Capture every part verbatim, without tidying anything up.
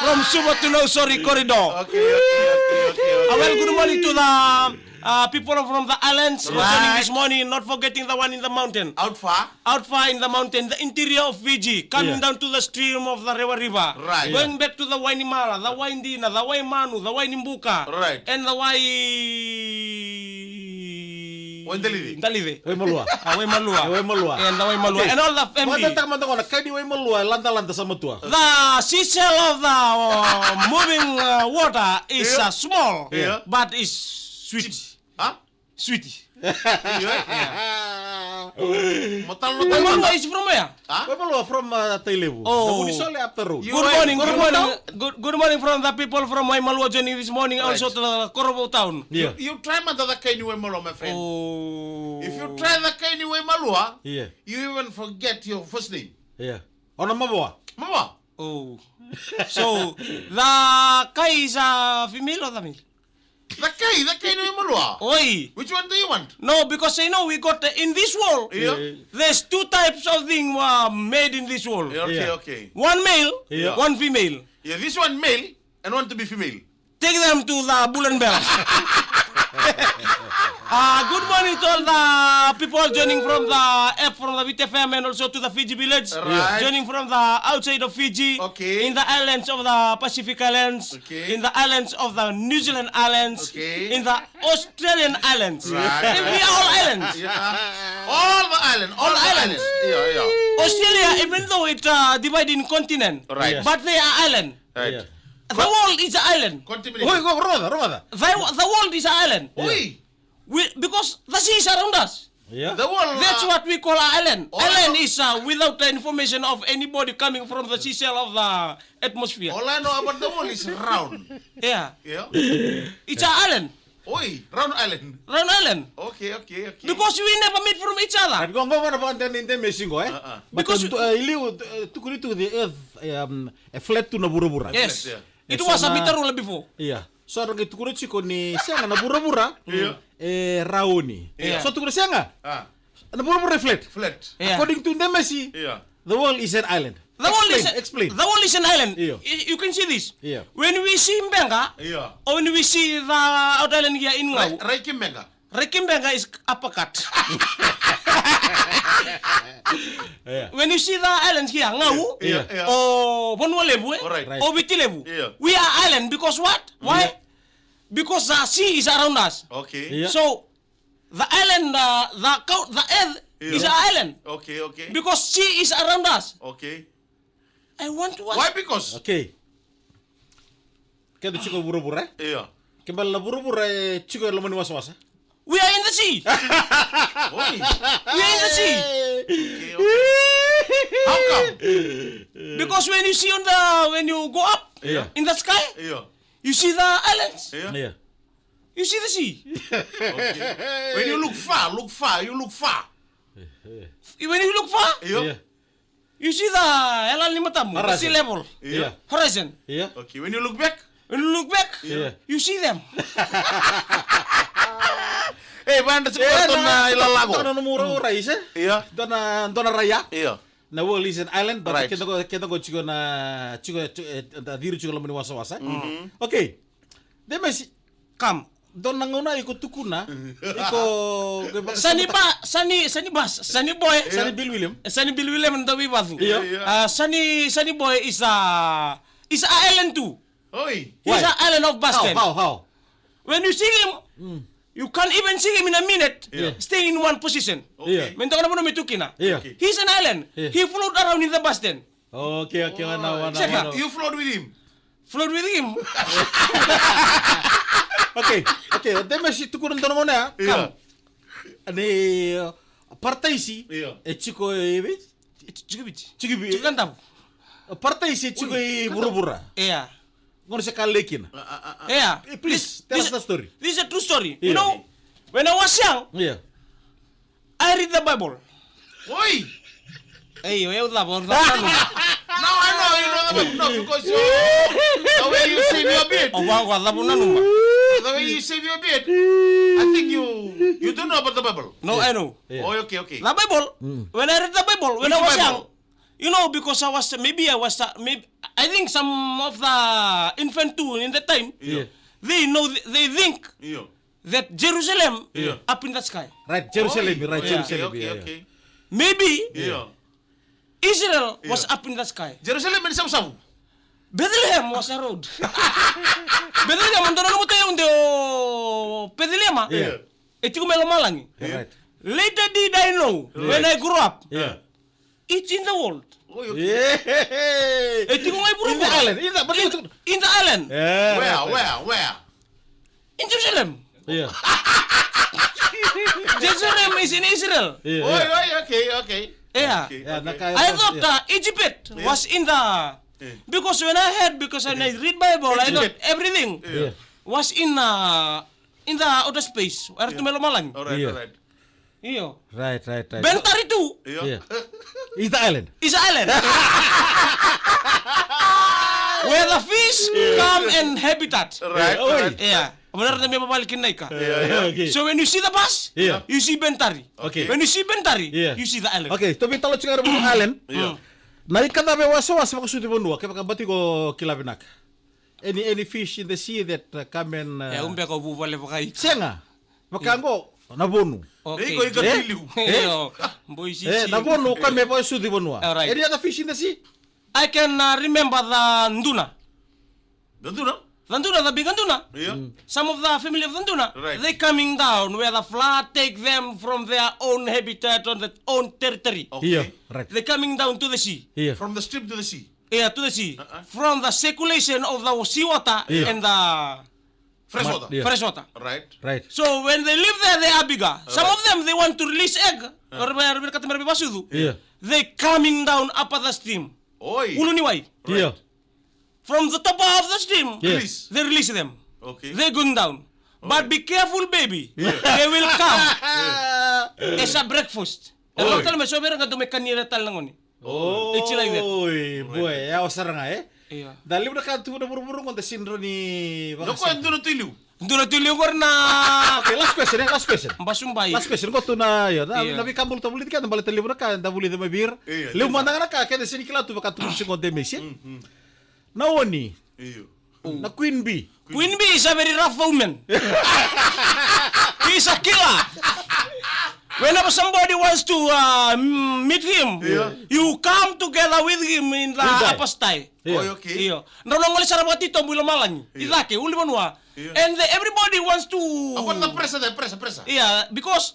From Suva to Nausori corridor. Okay, okay, okay, okay, okay. Uh, well, good morning to the uh, people from the islands who are joining this morning, not forgetting the one in the mountain. Out far? Out far in the mountain, the interior of Fiji, coming down to the stream of the Rewa River. Right. Going back to the Wainimala, the Waidina, the Waimanu, the Wainibuka, and the Wai Waidalivi. Dalivi. Waimalua. Ah, Waimalua. Eh, Waimalua. And the Waimalua. Okay. And all the family. Vakatataka mada gona, kai ni Waimalua, e ladalada sa matua. The seashell of the uh, moving uh, water is uh, small, but is sweet. Huh? Sweet. Yeah. Matalo na Waimalua is from where? Huh? Waimalua from uh, Tailevu. Oh. The Vunisole up the road. Good morning, good morning. Good, good morning from the people from Waimalua joining this morning, also to the Korovou town. Yeah. You, you try mada the kai ni Waimalua, my friend. Oh. If you try the kai ni Waimalua, yeah, you even forget your first name. Yeah. Ona Mavoa. Mavoa. Oh. So, the kai is a female or the male? The kai, the kai ni Waimalua. Oi. Which one do you want? No, because I know we got uh, in this world, yeah, there's two types of thing uh, made in this world. Yeah, okay, yeah, okay. One male, yeah, one female. Yeah, this one male and want to be female. Take them to the Bull and Bell. Uh, good morning to all the people joining from the app from the Vit F M and also to the Fiji village. Right. Joining from the outside of Fiji, okay, in the islands of the Pacific Islands, okay, in the islands of the New Zealand Islands, okay, in the Australian Islands. Right. And we are all islands. Yeah. All the island, all, all the islands. Islands. Yeah, yeah. Australia, even though it uh, divided in continent, right, but they are island. Right. Yeah. The world is an island. Continue. Oi, go, roga, roga. The, the world is an island. Oi. We, because the sea is around us. Yeah. The world. That's uh, what we call an island. Island is uh, without the information of anybody coming from the seashell of the atmosphere. All I know about the world is round. Yeah. Yeah. It's an island. Oi, round island. Round island. Okay, okay, okay. Because we never meet from each other. But go, go, go, go, then in the machine go, eh? Uh-uh. But because uh, iliu, uh, tukuni tu the earth, um, a flat tu na vuravura. Yes. Flat, yeah. It was a bit roller before. Yeah. So era qai tukuna tiko ni sega na vuravura e rauni. So tukuna sega na vuravura e flat. Flat. According to Demesi, the world is an island. The world is an island. Io. You can see this. When we see Benga, or when we see the outer island here in Ngau. Rai ki Benga. Rekimbega is uppercut. When you see the islands here, Ngau, or Vanua Levu, or Viti Levu, we are island because what? Why? Because the sea is around us. Okay. So the island, uh, the, the earth is an island. Okay, okay. Because sea is around us. Okay. I want to ask. Why because? Okay. Keda tiko vuravura, e? Io. Ke bale na vuravura e tiko e loma ni wasawasa. We are in the sea. Oi. We are in the sea. Okay, okay. How come? Because when you see on the, when you go up in the sky, you see the islands. You see the sea. Okay. When you look far, look far, you look far. When you look far, you see the yalani matamu, the sea level. Horizon. Okay, when you look back, when you look back, you see them. E vaya da tiko e dua na ilalago. Dua na nomu rai se? Ia. Dua na, dua na raya. Ia. Na world is an island, but keda qo, keda qo tiko na, tiko, e, da ciri tiko loma ni wasawasa. Okay. Demesi. Kam. Dua na gauna iko tukuna, iko, iko Sani ba, Sani, Sani Bas, Sani Boy. Sani Bill William. Sani Bill William na dauveivatu. Ia. Sani, Sani Boy is a, is a island too. Oi. He's a island of Baston. How, how, how? When you see him, you can't even see him in a minute, staying in one position. Okay. Me tukuna vei kemuni tu kina. He's an island. He float around in the Baston. Okay, okay, wana, wana, wana. You float with him. Float with him. Okay, okay. Demesi tukuna dua na gauna ya. Ia. Ni, uh, parataisi e tiko e Viti. Tiko e Viti. Tiko e Viti. Tiko e Kadavu. Parataisi e tiko e vuravura. Ia. Gauna se ka lei kina. Ia. Please tell us the story. This is a true story. You know, when I was young, I read the Bible. Oi! Ei, o yau cava, o cava nanuma. Now I know you know the Bible. No, because you, the way you shave your beard. O vaqo a cava nanuma. The way you shave your beard, I think you, you don't know about the Bible. No, I know. Oh, okay, okay. The Bible, when I read the Bible, when I was young, You know, because I was, maybe I was, uh, maybe, I think some of the infant too in that time, yeah, they know, they think, yeah, that Jerusalem, yeah, up in the sky. Right, Jerusalem, oh, right, yeah, Jerusalem, okay, yeah, okay, yeah, okay. Maybe, yeah, Israel was, yeah, up in the sky. Jerusalem in Savusavu. Bethlehem was a road. Bethlehem, ando na muta yau de o Bethlehem, yeah, e tiko mai lomalagi. Yeah. Right. Later did I know, yeah, when I grew up. Yeah. It's in the world. Oi, okay. Yeah. E tiko ga i vuravura. In the island. In the, but in, in the island. Yeah, where, right, right, where, where? In Jerusalem. Yeah. Jerusalem is in Israel. Yeah, oi, yeah, oi, okay, okay. Yeah. Okay, yeah, okay. I thought, yeah, uh, Egypt, yeah, was in the, yeah, because when I heard, because when I read Bible, I thought everything, yeah, was in, uh, in the outer space. Where, yeah, tu mai lomalagi. All right, yeah, all right. Io. Right, right, right. Bentari tu. Io. Yeah. Is the island. Is the island. Where the fish, yeah, come and habitat. Right, yeah, right. Yeah. Benar na me mabali kina ika. Yeah, yeah. Okay. So when you see the bus, yeah, you see Bentari. Okay. When you see Bentari, yeah, you see the island. Okay, tou via talanoa tiko ga na island. Yeah. Mm. Na ika cava e wasewase vakasucu vanua, kevaka bau tiko kila vinaka. Any, any fish in the sea that, uh, come and, uh, e, au beka au vuvale vakaika. Sega. Vaka qo, na vonu. Okay. Iko, iko, eh? Tui liu. Eh? Io, boi sisi. Eh, na vonu ka me vakasucu vanua. All right. Any other fish in the sea? I can, uh, remember the duna. The duna? The duna, the big duna. Yeah. Mm. Some of the family of the duna, right, they coming down where the flood take them from their own habitat on their own territory. Okay. Yeah, right. They coming down to the sea. Yeah. From the stream to the sea. Yeah, to the sea. Uh-uh. From the circulation of the seawater, yeah, and the fresh water. Yeah. Fresh water. Right. Right. So when they live there, they are bigger. Some, right, of them, they want to release egg. Uh. Or where, where, yeah, they coming down up at the stream. Oi. Uluniwai. Right. Yeah. From the top of the stream, yeah, release, they release them. Okay. They going down. Oi. But be careful, baby. Yeah. They will come. Yeah. As a breakfast. Oi. E lo tale me so vera ga tu me kania tale na gone. Oh, it's like that. Oi, boy, e yawa sara ga, e? Io. Da levu na ka tu na vuravura qo da sega ni rawa ni vakasama. Dua na tui liu. Dua na tui liu qori na. Okay, last question, e, last question. Basubai. Last question, qo tu na, io, na, io, na veika bula da vulica keda baleta levu na ka da vulica mai vei ira. Io, io. Levu mada ga na ka keda sega ni kila tu vaka tu qo de mesi. Mm, mm. Na oni. Io. Na Queen Bee. Queen Bee is a very rough woman. He's a killer. Whenever somebody wants to, uh, m-, meet him, yeah, you come together with him in the upper style. Yeah. Oh, okay. Io. Drau na gole sara vakatitobu i lomalagi. Yeah. I cake, ulunivanua. Yeah. And the, everybody wants to. Upon the pressure, the pressure, pressure. Yeah, because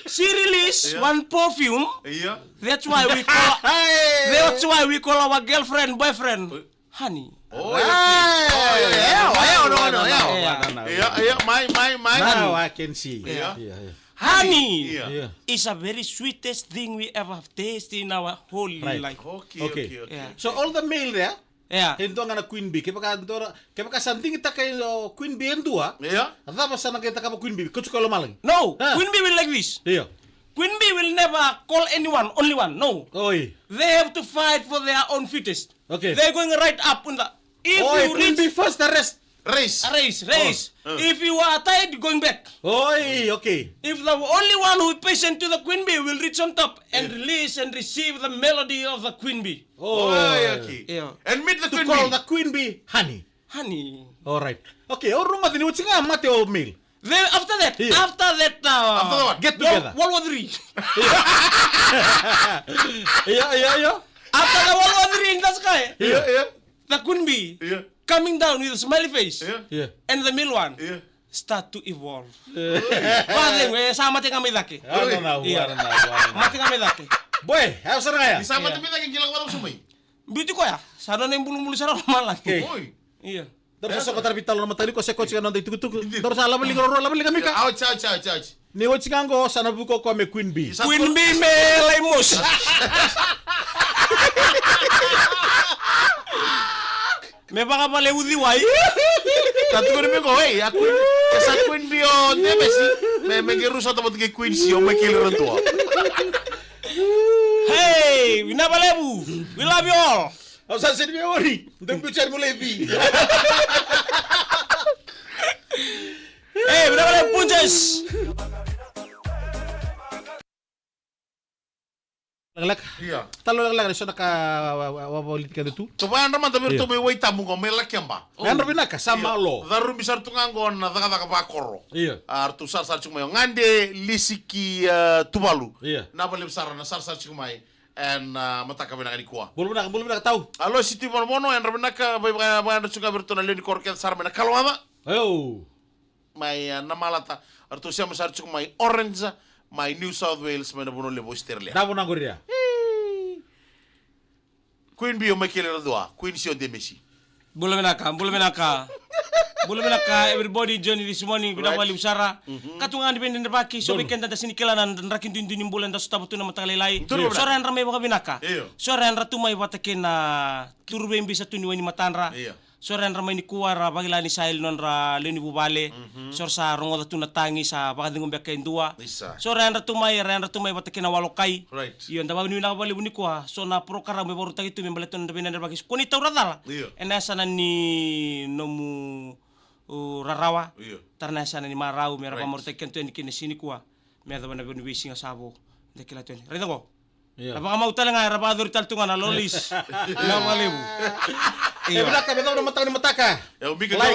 she release, yeah, one perfume. Yeah. That's why we call, that's why we call our girlfriend, boyfriend, uh, honey. Oh, yeah. Ah, oh, yeah, yeah, yeah, yeah, no, no, no, yeah. Yeah. Yeah, yeah, my, my, my. Now I can see. Yeah. Yeah, yeah. Honey, yeah, yeah, is a very sweetest thing we ever have tasted in our whole, right, life. Okay, okay, okay, okay. Yeah. So all the male there, yeah, e dua ga na Queen Bee. Kevaka dua, kevaka sa digitaka o Queen Bee e dua. Yeah. Cava sa na qai cakava Queen Bee? Kau tiko e lomalagi. No, ah, Queen Bee will like this. Yeah. Queen Bee will never call anyone, only one. No. Oi. They have to fight for their own fittest. Okay. They're going right up in the, if, oi, you Queen Bee reach first, the rest. Race. A race, race. Oh, uh. If you are tired, going back. Oi, okay. If the only one who is patient to the Queen Bee will reach on top and, yeah, release and receive the melody of the Queen Bee. Oh. Oi, okay. Yeah. And meet the Queen Bee. To call the Queen Bee honey. Honey. All right. Okay, o rogoci ni oti ga mate o male. Then after that, yeah, after that, uh, after the what? Get together. World, World War Three. Yeah, yeah, yeah. After the World War Three in the sky, yeah, yeah, the Queen Bee, yeah, coming down with a smiley face, yeah, yeah, and the male one, yeah, start to evolve. Yeah. Vacegu, e sa mate ga mai cake. Ah, no, no, yeah, no, no, no, no. Mate ga mai cake. Boy, e sa mate mai cake, kila ko sa mai. Biuti koya, sa nona ibulubulu sara lomalagi. Okay. Oi. Io. Daru sa soko tara vei talo na mataka nikua, se ko tiko na noda itukutuku. Daru sa lava liga ruarua, lava liga Mika. Ouch, ouch, ouch, ouch. Ni oti ga qo sa na vuka o koya me Queen Bee. Queen Bee me lai mosi. Me vakavale uciwai. Ka tukuni me qo, ei, a Queen, e sa Queen Bee o Demesi. Me, me qai rusa tavatu ke Queen C, o Michael Radua. Hey, vinaka vakalevu. We love you all. Au sa sega ni via worry. Dou biu tani mo laivi. Hey, vinaka vakalevu Punjas. Lekaleka. Ia. Talo lekaleka ni so na ka wa- wa- wa- wavoliti keda tu. Tou vayadra mada vei iratou mai Waitamu qo, mai Lakeba. Yadra vinaka, sa malo. Carubi sara tu ga qo na cakacaka vakoro. Ia. A, ratou sarasara tiko mai o Gade Lisiki, a, Tuvalu. Ia. Vinaka vakalevu sara na sarasara tiko mai. Ena, a, mataka vinaka nikua. Bula vinaka, bula vinaka tau. Aloisi Tui Vonovono, yadra vinaka, vaka- vayadra tiko ga vei iratou na lewe ni koro kece sara mai na Kalawaca. Io. Mai, a, Namalata, ratou sema sara tiko mai Orange, mai New South Wales, mai na vanua levu Australia. Davo na qori ya. Queen Bio, Michael Radua, Queen Sio Demesi. Bula vinaka, bula vinaka. Bula vinaka, everybody joining this morning, vinaka vakalevu sara. Ka tu ga ni veidredrevaki, so vei keda da sega ni kila na draki duidui ni bula eda sotava tu na mataka lailai. So ra yadra mai vakavinaka. Io. So ra yadra tu mai vata kei na turu veibisa tu ni wai ni matadra. Io. So ra yadra mai nikua ra vakila ni sa yali nodra lewe ni vuvale. So ra sa rogoca tu na tagi sa vakacegu beka e dua. Isa. So ra yadra tu mai, ra yadra tu mai vata kei na walokai. Right. Io, da vakavinavinaka vakalevu nikua. So na porokaramu e vakarautaki tu me baleta nodra veidredrevaki. Ko ni taura cala. Io. Ena yasana ni nomu, u, rarawa. Io. Tara na yasana ni marau me ra vakamarautaki keda tu yani kina siga nikua. Me yacova na veisiga sa vo. Da kila tu yani. Raica qo. Io. Ra vakamau tale ga, ra vakayacori tale tu ga na lolis. Vinaka vakalevu. E, io, vinaka, me yacova na mataka ni mataka. E, o Mika, like,